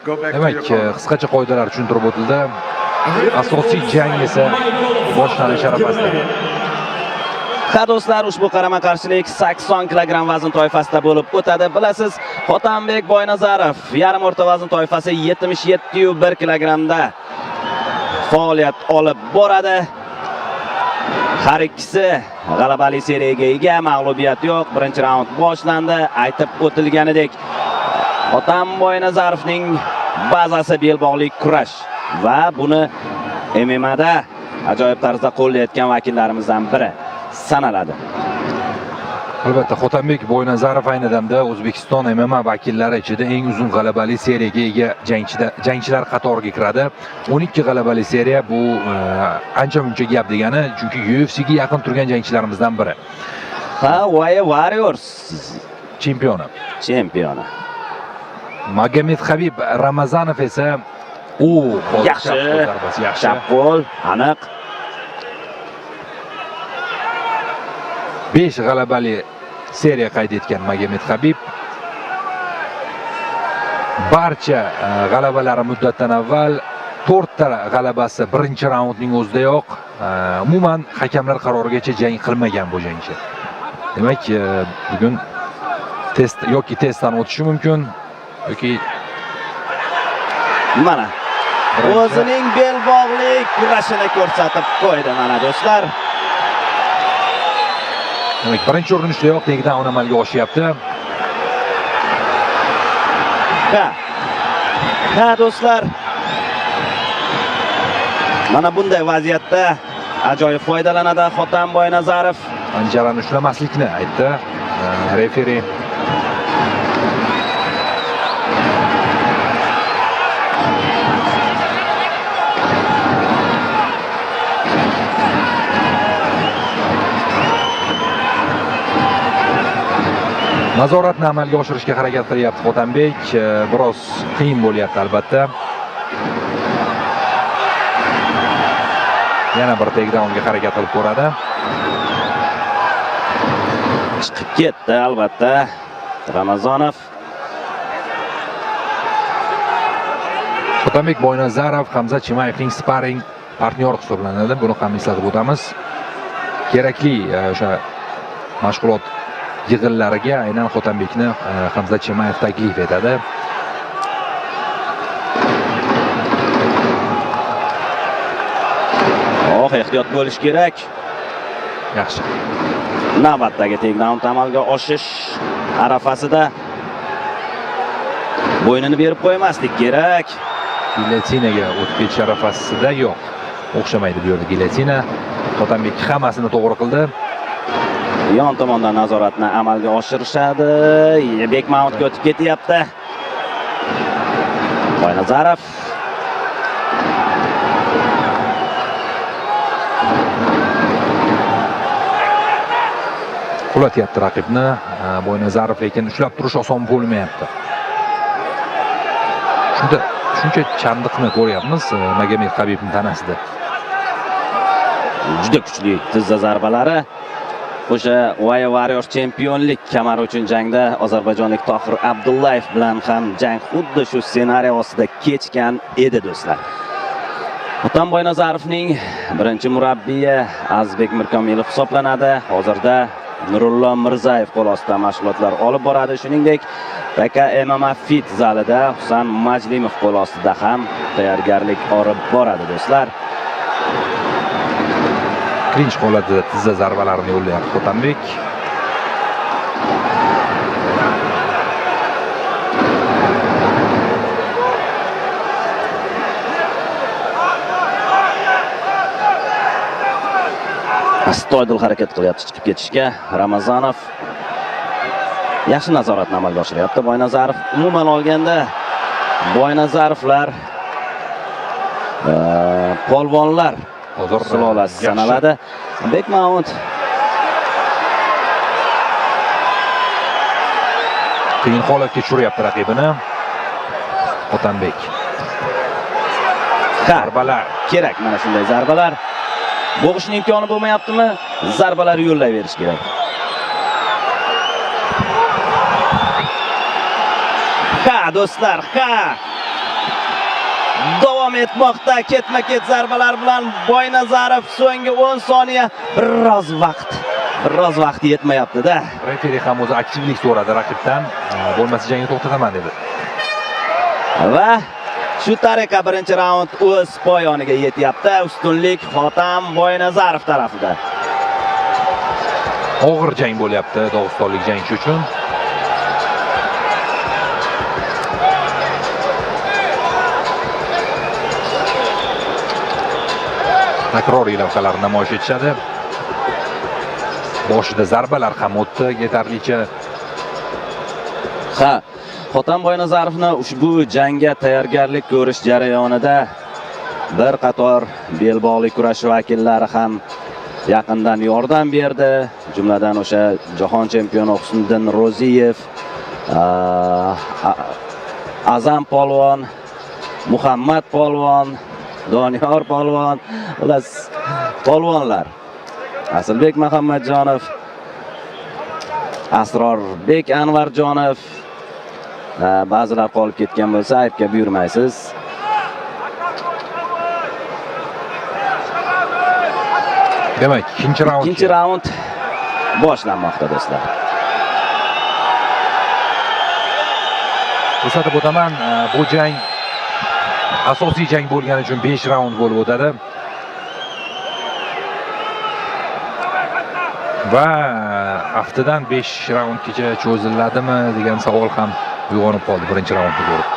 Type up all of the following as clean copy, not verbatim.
Demak, qisqacha qoidalar tushuntirib o'tildi. Asosiy jang esa boshlanish arafasida. Ha do'stlar, ushbu qarama-qarshilik 80 kilogramm vazn toifasida bo'lib o'tadi. Bilasiz, Xotambek Boynazarov yarim o'rta vazn toifasi 77,1 kilogrammda faoliyat olib boradi. Har ikkisi g'alabali seriyaga ega, mag'lubiyat yo'q. Birinchi raund boshlandi. Aytib o'tilganidek, Xotam Boynazarovning bazasi belbog'li kurash va buni MMAda ajoyib tarzda qo'llayotgan vakillarimizdan biri sanaladi. Albatta, Xotambek Boynazarov ayni damda O'zbekiston MMA vakillari ichida eng uzun g'alabali seriyaga ega jangchilar qatoriga kiradi. 12 g'alabali seriya bu ancha muncha gap degani, chunki UFCga yaqin turgan jangchilarimizdan biri. Ha, Wire Warriors chempioni. Chempioni. Magomed Habib Ramazanov esa u Yaxshi. zarbasi yaxshi. Chap qo'l, aniq. 5 g'alabali seriya qayd etgan Magomed Habib barcha g'alabalari muddatdan avval, 4 ta g'alabasi birinchi raundning o'zidayoq, umuman hakamlar qarorigacha jang qilmagan bu jangchi. Demak, bugun test yoki testdan o'tishi mumkin yoki Mana o'zining belbog'li kurashini ko'rsatib qo'ydi mana do'stlar. Demak, birinchi urinishdayoq takedown amalga oshyapti. Ha. Ha do'stlar. Mana bunday vaziyatda ajoyib foydalanadi Xotam Boynazarov. Panjarani ushlamaslikni aytdi referi. Nazoratni amalga oshirishga harakat qilyapti Xotambek. Biroz qiyin bo'lyapti albatta. Yana bir takedownga harakat qilib ko'radi. Chiqib ketdi albatta Ramazonov. Xotambek Boynazarov Hamza Chimayevning sparring partnyori hisoblanadi. Buni ham eslatib o'tamiz. Kerakli o'sha mashg'ulot yig'inlariga aynan Xotambekni Hamza Chimayev taklif etadi. Oh, ehtiyot bo'lish kerak. Yaxshi. Navbatdagi takedown amalga oshish arafasida bo'ynini berib qo'ymaslik kerak. Gilyotinaga o'tib ketish arafasida yo'q. O'xshamaydi bu yerda gilyotina. Xotambek hammasini to'g'ri qildi. Yon tomondan nazoratni amalga oshirishadi. Bekmountga o'tib ketyapti. Boynazarov. Qulatyapti raqibni Boynazarov, lekin ushlab turish oson bo'lmayapti. Shunda shuncha chandiqni ko'ryapmiz Magomed Habibning tanasida. Juda kuchli tizza zarbalari. O'sha Wire Warriors chempionlik kamari uchun jangda ozarbayjonlik Tohir Abdullayev bilan ham jang xuddi shu ssenariy ostida kechgan edi do'stlar. Xotam Boynazarovning birinchi murabbiyi Azizbek Mirkomilov hisoblanadi. Hozirda Nurullo Mirzayev qo'l ostida mashg'ulotlar olib boradi. Shuningdek, PK MMA Fit zalida Husan Majlimov qo'l ostida ham tayyorgarlik olib boradi do'stlar. Klinch holatida tizza zarbalarini yo'llayapti Xotambek. Astoydil harakat qilyapti chiqib ketishga. Ramazonov yaxshi nazoratni amalga oshiryapti Boynazarov. Umuman olganda Boynazarovlar polvonlar Hozir sulolasi sanaladi. Bekmount qiyin holatga tushiryapti raqibini. Xotambek. Zarbalar. Kerak mana shunday zarbalar. Bo'g'ishning imkoni bo'lmayaptimi? Zarbalar yo'llayverish kerak. Ha do'stlar, ha. davom etmoqda. Ketma-ket zarbalar bilan Boynazarov so'nggi 10 soniya biroz vaqt yetmayapti-da. Referi ham o'zi aktivlik so'radi raqibdan. Bo'lmasa jangni to'xtataman dedi. Va shu tariqa birinchi raund o'z poyoniga yetyapti. Ustunlik Xotam Boynazarov tarafida. Og'ir jang bo'lyapti dog'istonlik jangchi uchun. Takroriy lavhalar namoyish etishadi. Boshida zarbalar ham o'tdi yetarlicha. Ha, Xotam Boynazarovni ushbu jangga tayyorgarlik ko'rish jarayonida bir qator belbog'li kurash vakillari ham yaqindan yordam berdi. Jumladan o'sha jahon chempioni Husniddin Ro'ziyev, Azam polvon, Muhammad polvon, Doniyor polvon, xullas polvonlar. Asilbek Muhammadjonov, Asrorbek Anvarjonov, ba'zilar qolib ketgan bo'lsa aybga buyurmaysiz. Demak, ikkinchi raund. Ikkinchi raund boshlanmoqda, do'stlar. Eslatib o'taman, bu jang asosiy jang bo'lgani uchun 5 raund bo'lib o'tadi. Va aftidan 5 raundgacha cho'ziladimi degan savol ham uyg'onib qoldi birinchi raundni ko'rib.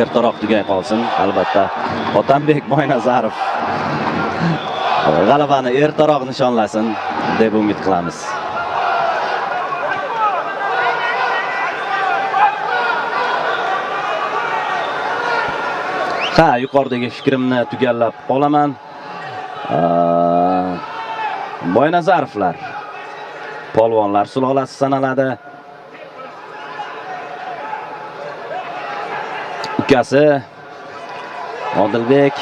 Ertaroq tugay qolsin, albatta. Otambek Boynazarov g'alabani ertaroq nishonlasin deb umid qilamiz. Ha, yuqoridagi fikrimni tugallab qolaman. Boynazarovlar polvonlar sulolasi sanaladi. Ukasi Odilbek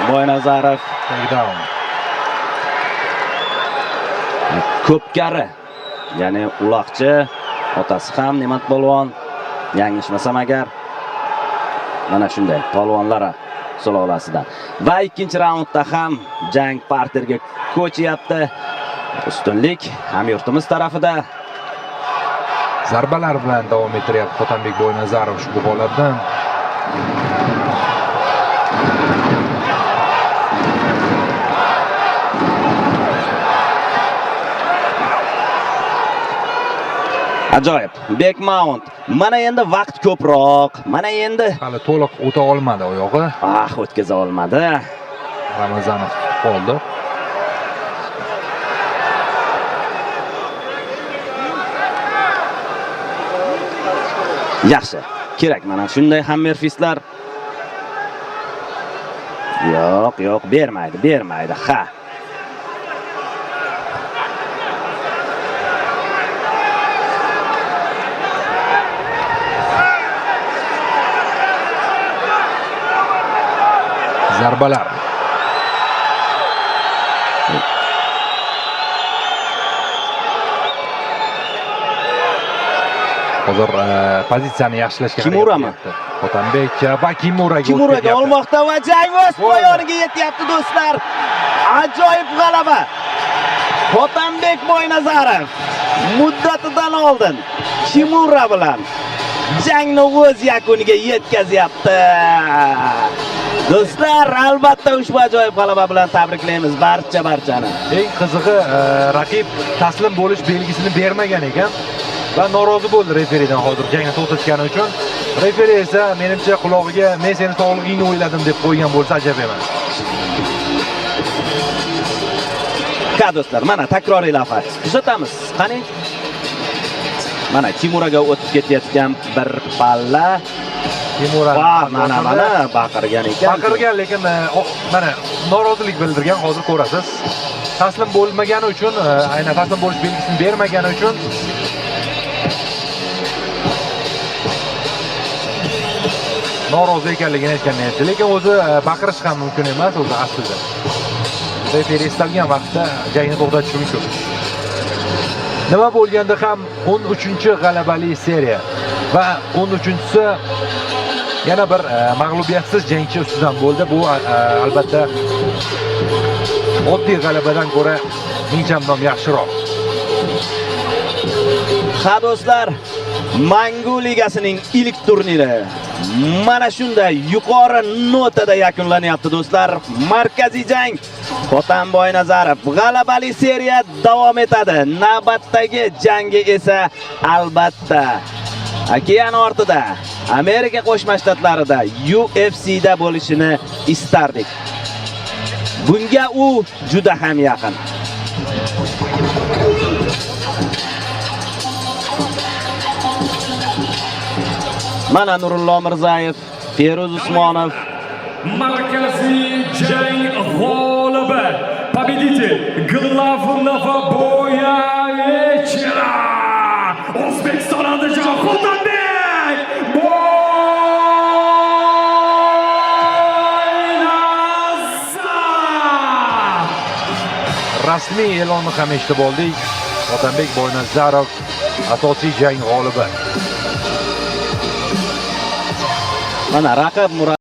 Boynazarov Takedown. Ko'pkari, ya'ni uloqchi, otasi ham Ne'mat polvon, yanglishmasam agar, mana shunday polvonlar sulolasidan. Va ikkinchi raundda ham jang parterga ko'chyapti. Ustunlik hamyurtimiz tarafida. Zarbalar bilan davom ettiryapti Xotambek Boynazarov ushbu holatni. Ajoyib. Back mount. Mana endi vaqt ko'proq. Mana endi hali to'liq o'ta olmadi oyog'i. Ah, o'tkaza olmadi. Ramazanov tutib qoldi. Yaxshi. Kerak mana shunday hammerfistlar. Yo'q, yo'q, bermaydi, bermaydi. Ha. Zarbalar. Hozir pozitsiyani yaxshilashga harakat Kimurami? qilyapti. Xotambek va Kimuraga Kimuraga o'tib ketyapti. olmoqda va jang o'z Bo'ldi. poyoniga yetyapti, do'stlar. Ajoyib g'alaba. Xotambek Boynazarov muddatidan oldin Kimura bilan jangni o'z yakuniga yetkazyapti. Do'stlar, albatta ushbu ajoyib g'alaba bilan tabriklaymiz barcha barchani. Eng qizig'i, raqib taslim bo'lish belgisini bermagan ekan va norozi bo'ldi referidan hozir jangni to'xtatgani uchun. Referi esa menimcha qulog'iga men seni sog'lig'ingni o'yladim deb qo'ygan bo'lsa ajab emas. Ha do'stlar, mana takroriy lavha. Kuzatamiz. Qani? Mana Kimuraga o'tib ketayotgan bir palla. Kimura. Va mana mana baqirgan ekan. Baqirgan, lekin mana norozilik bildirgan, hozir ko'rasiz. Taslim bo'lmagani uchun, aynan taslim bo'lish belgisini bermagani uchun norozi ekanligini aytgan edi. Lekin o'zi baqirish ham mumkin emas o'zi aslida. Referi istalgan vaqtda jangni to'xtatishi mumkin. Nima bo'lganda ham 13-g'alabali seriya va 13-chisi Yana bir mag'lubiyatsiz jangchi ustidan bo'ldi. Bu albatta oddiy g'alabadan ko'ra ming chandon yaxshiroq. Ha do'stlar, Mangu ligasining ilk turniri mana shunday yuqori notada yakunlanyapti do'stlar. Markaziy jang Xotam Boynazarov g'alabali seriya davom etadi. Navbatdagi jangi esa albatta okean ortida, Amerika Qo'shma Shtatlarida UFCda bo'lishini istardik. Bunga u juda ham yaqin. Mana Nurullo Mirzayev, Feruz Usmonov. Markaziy jang g'olibi, победитель главного боя вечера, O'zbekiston Andijon, Xotanbek Boynazarov! Rasmiy e'lonni ham eshitib oldik. Xotanbek Boynazarov asosiy jang g'olibi. Mana raqib Murad.